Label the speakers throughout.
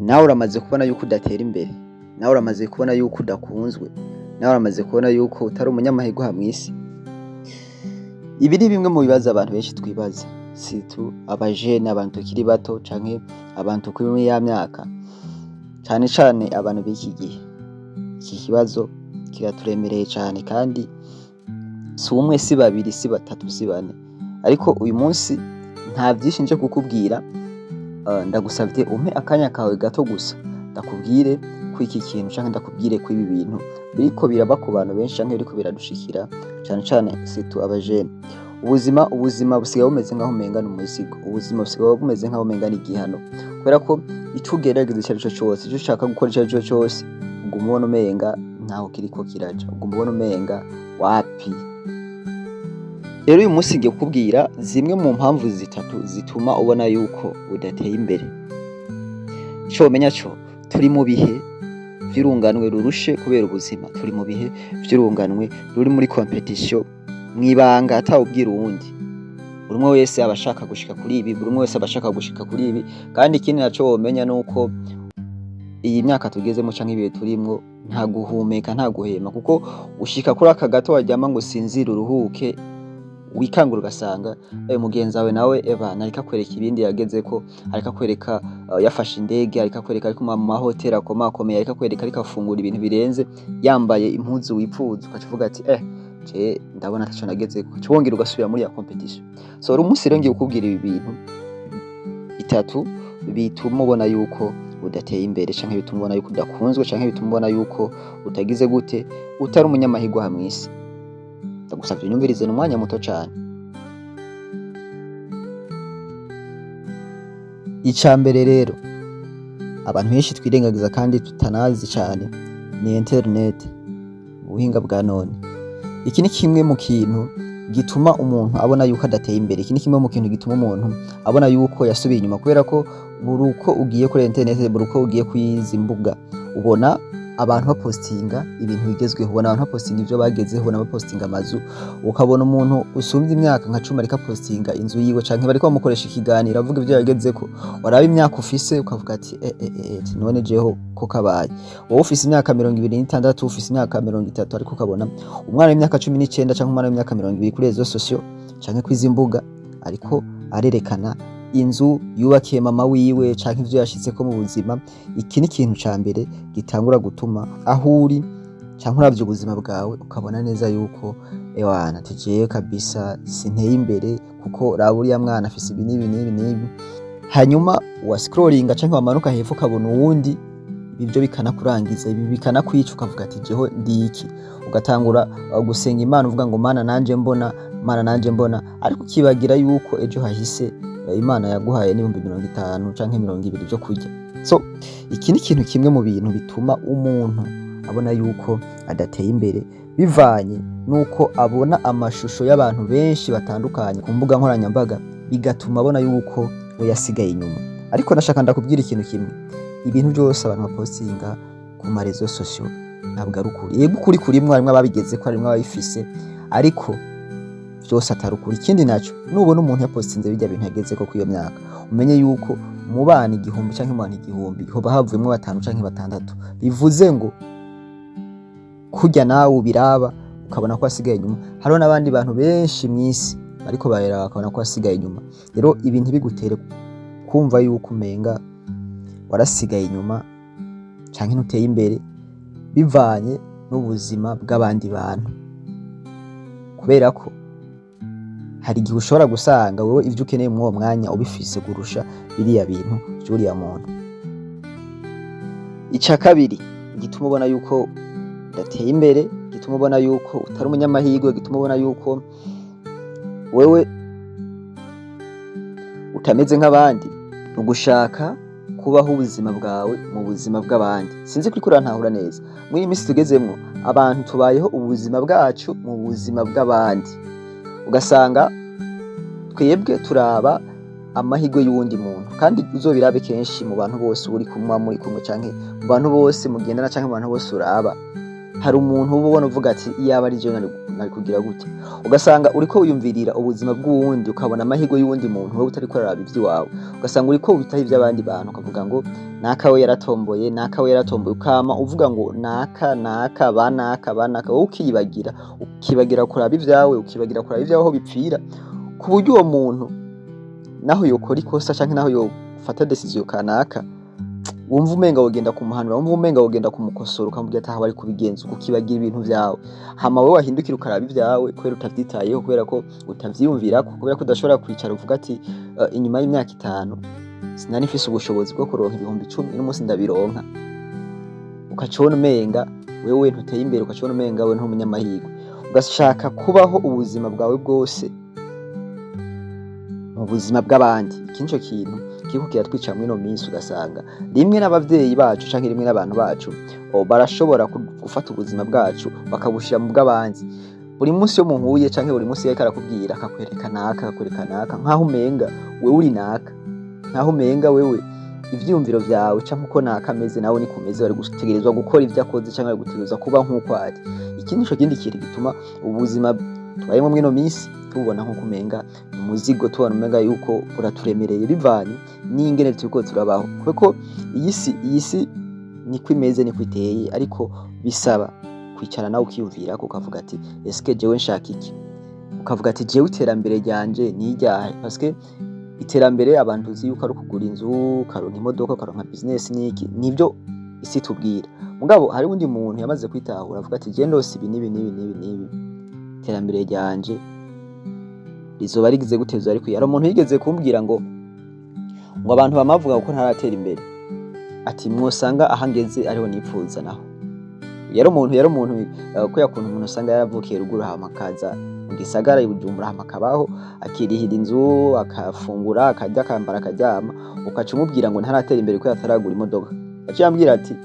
Speaker 1: Nawe uramaze kubona yuko udatera imbere, nawe uramaze kubona yuko udakunzwe, nawe uramaze kubona yuko utari umunyamahirwe aha mw'isi. Ibi ni bimwe mu bibazo abantu benshi twibaza, surtout abajene, abantu tukiri bato canke abantu turi muri ya myaka, cane cane abantu b'iki gihe. Iki kibazo kiraturemereye cane kandi si umwe, si babiri, si batatu, si bane. Ariko uyu munsi nta vyinshi nje kukubwira, ndagusavye umpe akanya kawe gato gusa ndakubwire ko iki kintu canke ndakubwire ko ibi bintu biriko biraba ku bantu benshi canke biriko biradushikira cane cane surtout abajene. Ubuzima busigaye bumeze nkaho umenga n'umuzigo, ubuzima busigaye bumeze nkaho umenga n'igihano, kubera ko ico ugerageza ico arico cose, ico ushaka gukora ico arico cose, uguma ubona umenga ntaho kiriko kiraja, uguma ubona umenga wapi. Rero uyu munsi ngiye kukubwira zimwe mu mpamvu zitatu zituma ubona yuko udateye imbere. Ico womenya co, turi mu bihe vy'urunganwe rurushe kubera ubuzima, turi mu bihe vy'urunganwe ruri muri compétition mw'ibanga atawubwira uwundi. Buri umwe wese aba ashaka gushika kuri ibi, buri umwe wese aba ashaka gushika kuri ibi, kandi ikindi naco womenya nuko iyi myaka tugezemwo canke ibihe turimwo nta guhumeka, nta guhema, kuko ushika kuri aka gato waryama ngo usinzire uruhuke, wikangura ugasanga mugenzi wawe nawe ebana ariko akwereka ibindi yagezeko, ariko akwereka yafashe indege, ariko akwereka ariko mu mahoteli akomakomeye, ariko akwereka ariko afungura ibintu birenze, yambaye impuzu wipfuza, ugaca uvuga ati: "Eh, je ndabona ataco nagezeko", ugaca wongera ugasubira muri ya compétition. So uyu munsi rero ngiye kukubwira ibi bintu bitatu bituma ubona yuko udateye imbere, canke bituma ubona yuko udakunzwe, canke bituma ubona yuko utagize gute, utari umunyamahirwe aha mw'isi. Ndagusavye unyumvirize, ni umwanya muto cane. Ica mbere rero abantu benshi twirengagiza kandi tutanazi cane ni internet, ubuhinga bwa none. Iki ni kimwe mu kintu gituma umuntu abona yuko adateye imbere, iki ni kimwe mu kintu gituma umuntu abona yuko yasubiye inyuma, kubera ko buri uko ugiye kuri internet, buri uko ugiye kuri izi mbuga, ubona abantu bapostinga ibintu bigezweho, ubona abantu bapostinga ivyo bagezeho, ubona bapostinga amazu, ukabona umuntu usumvye imyaka nka 10 ariko apostinga inzu yiwe canke bariko bamukoresha ikiganiro avuga ivyo yagezeko. Waraba imyaka ufise ukavuga ati: "Eh eh eh, none jeho ko kabaye?" Wowe ufise imyaka 26, ufise imyaka 30, ariko ukabona umwana w'imyaka 19 canke umwana w'imyaka 20 kuri réseaux sociaux canke kwizi mbuga ariko arerekana inzu yubakiye mama wiwe canke ivyo yashitseko mu buzima. Iki ni ikintu ca mbere gitangura gutuma aho uri canke uravye ubuzima bwawe ukabona neza yuko ewana ati: "Jewe kabisa sinteye imbere, kuko raba uriya mwana afise ibi n'ibi n'ibi n'ibi." Hanyuma wa scrollinga canke wamanuka hepfo ukabona uwundi, ibyo bikanakurangiza, ibi bikanakwica, ukavuga ati: "Jeho ndi iki?" Ugatangura gusenga Imana uvuga ngo: "Mana nanje mbona, Mana nanje mbona", ariko ukibagira yuko ejo hahise Imana yaguhaye n'50,000 canke 20 vyo kurya. So iki ni ikintu kimwe mu bintu bituma umuntu abona yuko adateye imbere, bivanye nuko abona amashusho y'abantu benshi batandukanye ku mbuga nkoranyambaga, bigatuma abona yuko we yasigaye inyuma. Ariko nashaka ndakubwira ikintu kimwe: ibintu byose abantu bapostinga ku ma réseaux sociaux ntabwo ari ukuri. Yego, ukuri kurimwo, harimwo ababigezeko, harimwo ababifise, ariko vyose atari ukuri. Ikindi naco, nubona umuntu yapostinze birya bintu yagezeko kw'iyo myaka, umenye yuko mu bana 1000 canke mu bantu 1000 hoba havuyemwo batanu canke batandatu. Bivuze ngo kurya nawe ubiraba ukabona ko wasigaye inyuma, hariho n'abandi bantu benshi mw'isi bariko bararaba bakabona ko wasigaye inyuma. Rero ibi ntibigutere kumva yuko umenga warasigaye inyuma canke ntuteye imbere bivanye n'ubuzima bw'abandi bantu, kubera ko hari igihe ushobora gusanga wewe ivyo ukeneye muri uwo mwanya ubifise kurusha biriya bintu vy'uriya muntu. Ica kabiri gituma ubona yuko udateye imbere, gituma ubona yuko utari umunyamahirwe, gituma ubona yuko wewe utameze nk'abandi, ni ugushaka kubaho ubuzima bwawe mu buzima bw'abandi. Sinzi ko uriko urantahura neza. Muri iyi minsi tugezemwo, abantu tubayeho ubuzima bwacu mu buzima bw'abandi, ugasanga twebwe turaba amahirwe y'uwundi muntu. Kandi uzobirabe kenshi mu bantu bose uri kumwe, muri kumwe, canke mu bantu bose mugendana, canke mu bantu bose uraba, hari umuntu uba ubona uvuga ati: "Iyaba ari jewe." Nari kugira gutya. Ugasanga uriko wiyumvirira ubuzima bw'uwundi, ukabona amahirwe y'uwundi muntu, wowe utariko uraraba ivy'iwawe. Ugasanga uriko witaho ivy'abandi bantu, ukavuga ngo naka we yaratomboye, naka we yaratomboye, ukama uvuga ngo naka, naka, banaka, banaka, wowe ukiyibagira, ukibagira kuraba ivyawe, ukibagira kuraba ivyawe aho bipfira, ku buryo uwo muntu naho yokora ikosa canke naho yofata décision kanaka, wumva umenga wogenda kumuhanura, wumva umenga wogenda kumukosora, ukamubwira ati aha wari kubigenza uku, ukibagira ibintu vyawe. Hama wewe wahindukira ukaraba ivyawe, kubera utavyitayeho, kubera ko utavyiyumvirako, kubera ko udashobora kwicara uvuga ati inyuma y'imyaka 5 sinari mfise ubushobozi bwo kuronka 10.000, uno munsi ndabironka. Ukaca ubona umenga wewe ntuteye imbere, ukaca ubona umenga wewe nturi umunyamahirwe, ugashaka kubaho ubuzima bwawe bwose mu buzima bw'abandi. Iki nico kintu kiriko kiratwica mw'ino minsi. Ugasanga rimwe n'abavyeyi bacu canke rimwe n'abantu bacu barashobora gufata ubuzima bwacu bakabushira mu bw'abandi. Buri munsi iyo muhuye canke buri munsi yariko arakubwira, akakwereka naka, akakwereka naka, nkaho umenga wewe uri naka, nkaho umenga wewe ivyiyumviro vyawe canke uko naka ameze nawe niko umeze, wari gutegerezwa gukora ivyo akoze canke wari gutegerezwa kuba nk'uko ari. Iki nico kindi kintu gituma ubuzima tubayemwo mw'ino minsi tububona nkuko umenga umuzigo, tubona umenga yuko buraturemereye, bivanye n'ingene turiko turabaho, kuko iyi si niko imeze, niko iteye. Ariko bisaba kwicara nawe ukiyumvirako, ukavuga ati eske jewe nshaka iki? Ukavuga ati jewe iterambere ryanje ni iryahe? Parce que iterambere abantu tuzi yuko ari ukugura inzu, ukaronka imodoka, ukaronka business n'iki, nivyo isi itubwira. Mugabo hari uwundi muntu yamaze kwitahura, avuga ati jewe ndose ibi n'ibi n'ibi n'ibi n'ibi, iterambere ryanje rizoba rigize gute, rizoba rikwiye. Hari umuntu yigeze kumbwira ngo abantu bama bavuga ko ntaratera imbere, ati mwosanga aho ngeze ariho nipfuza naho. Yari umuntu kubera ukuntu umuntu usanga yaravukiye ruguru, hama akaza mu gisagara i Bujumbura, hama akabaho, akirihira inzu, akafungura, akarya, akambara, akaryama, ukaca umubwira ngo ntaratera imbere kubera ataragura imodoka. Yaciye ambwira ati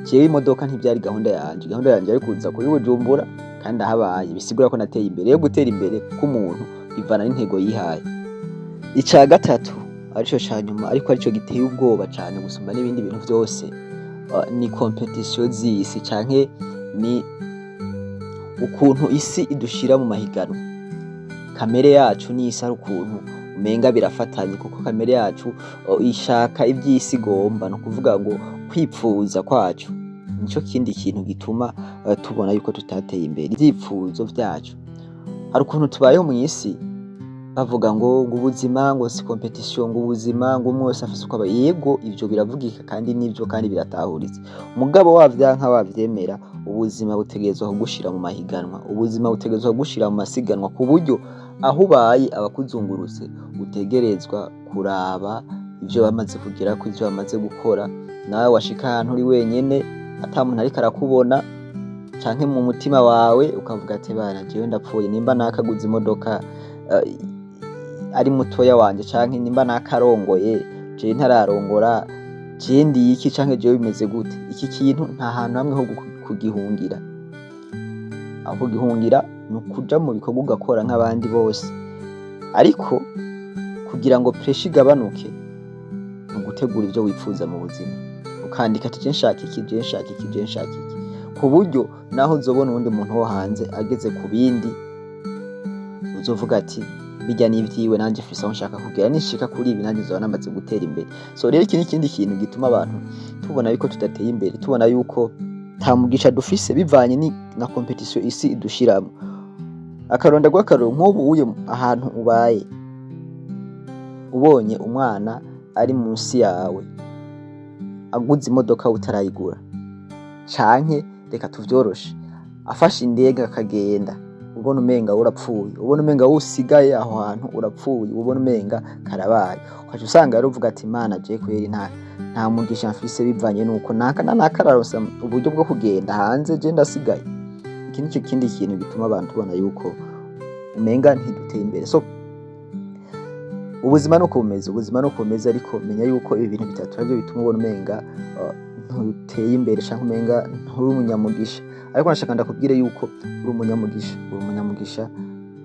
Speaker 1: jewe imodoka ntivyari gahunda yanje, gahunda yanje yari kuza kuri Bujumbura kandi ndahabaye, bisigura ko nateye imbere. Rero gutera imbere k'umuntu bivana n'intego yihaye. Ica gatatu, arico ca nyuma, ariko arico giteye ubwoba cane gusumba n'ibindi bintu vyose, ni compétition z'isi canke ni ukuntu isi idushira mu mahiganwa. Kamere yacu n'isi ari ukuntu umenga birafatanye, kuko kamere yacu ishaka ivy'isi igomba. Ni ukuvuga ngo kwipfuza kwacu nico kindi kintu gituma tubona yuko tutateye imbere. Ivyifuzo vyacu, hari ukuntu tubayeho mw'isi bavuga ngo ubuzima ngo si compétition, ngo ubuzima ngo umwe wese afise uko aba. Yego, ivyo biravugika kandi nivyo kandi biratahuritse, mugabo wavyanka wavyemera, ubuzima butegerezwa kugushira mu mahiganwa, ubuzima butegerezwa kugushira mu masiganwa, ku buryo aho ubaye abakuzungurutse utegerezwa kuraba ivyo bamaze kugerako, ivyo bamaze gukora. Nawe washika ahantu uri wenyene, ata muntu ariko arakubona, canke mu mutima wawe ukavuga ati bana jewe ndapfuye, nimba nakaguze imodoka ari mutoya wanje, canke nimba nakarongoye jewe ntararongora, jewe ndi iki, canke jewe bimeze gute? Iki kintu nta hantu hamwe ho kugihungira. Aho kugihungira ni ukuja mu bikorwa, ugakora nk'abandi bose. Ariko kugira ngo pressure igabanuke ni ugutegura ivyo wipfuza mu buzima, ukandika ati je nshaka iki, je nshaka iki, je nshaka iki, ku buryo naho uzobona uwundi muntu wo hanze ageze ku bindi, uzovuga ati bijya n'ivyiwe, nanje mfise aho nshaka kugera, nishika kuri ibi nanje nzoba namaze gutera imbere. So rero iki ni ikindi kintu gituma abantu tubona yuko tudateye imbere, tubona yuko ta mugisha dufise, bivanye na compétition isi idushiramwo. Akaronda rw'akarorero, nk'ubu uye ahantu ubaye ubonye umwana ari munsi yawe aguze imodoka utarayigura, canke reka tuvyoroshe, afashe indege akagenda, ubona umenga urapfuye, ubona umenga usigaye aho hantu urapfuye, ubona umenga karabaye. Ukaca usanga rero uvuga ati Mana, je kweri nta mugisha mfise, bivanye nuko naka na naka araronse uburyo bwo kugenda hanze, je ndasigaye. Iki nico kindi kintu gituma abantu tubona yuko umenga ntiduteye imbere. So ubuzima nuko bumeze, ubuzima nuko bumeze. Ariko menya yuko ibi bintu bitatu arivyo bituma ubona umenga ntuteye imbere canke umenga nturi umunyamugisha. Ariko nashaka ndakubwire yuko uri umunyamugisha, uri umunyamugisha.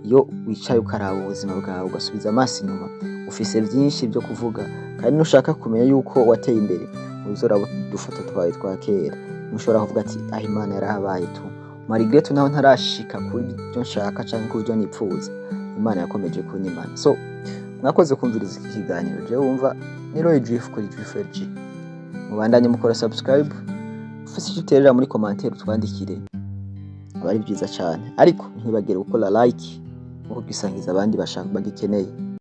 Speaker 1: Iyo wicaye ukaraba ubuzima bwawe, ugasubiza amaso inyuma, ufise vyinshi vyo kuvuga. Kandi nushaka kumenya yuko wateye imbere, uzoraba udufoto twawe twa kera, ntushobora kuvuga ati aho Imana yarahabaye tu. Malgré tout, naho ntarashika kuri byo nshaka canke ku byo nipfuza, Imana yakomeje kunyimana. So mwakoze kumviriza iki kiganiro. Jewe wumva ni Roy Drift kuri Drift LG. Mubandanye mukora subscribe. Ufise icyo uterera muri commentaire, utwandikire, aba ari byiza cyane. Ariko ntibagire gukora like no kugisangiza abandi bashaka bagikeneye.